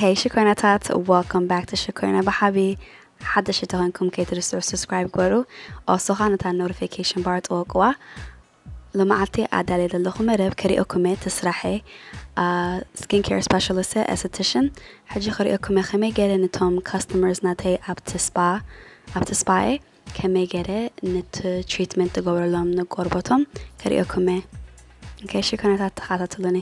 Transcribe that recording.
Hey ሽኮይናታት, welcome back to ሽኮይና ብሓቢ። ሓደሽ እንተኾንኩም ከይትርስዑ subscribe ግበሩ። Also ኸኣ ነታ notification bar ጥወቅዋ። ሎማዓልቲ ኣዳልየ ዘለኹ መደብ ከሪኦኩም እየ እቲ ስራሐይ። Skin care specialist እየ፣ esthetician። ሕጂ ከሪኦኩም እየ ከመይ ገለ ነቶም customers ናተይ ኣብቲ spa ኣብቲ spa እየ ከመይ ገለ ነቲ treatment ትገብረሎም ንቆርበቶም ከሪኦኩም እየ። Okay ሽኮይናታት፣ ተኸታተሉኒ።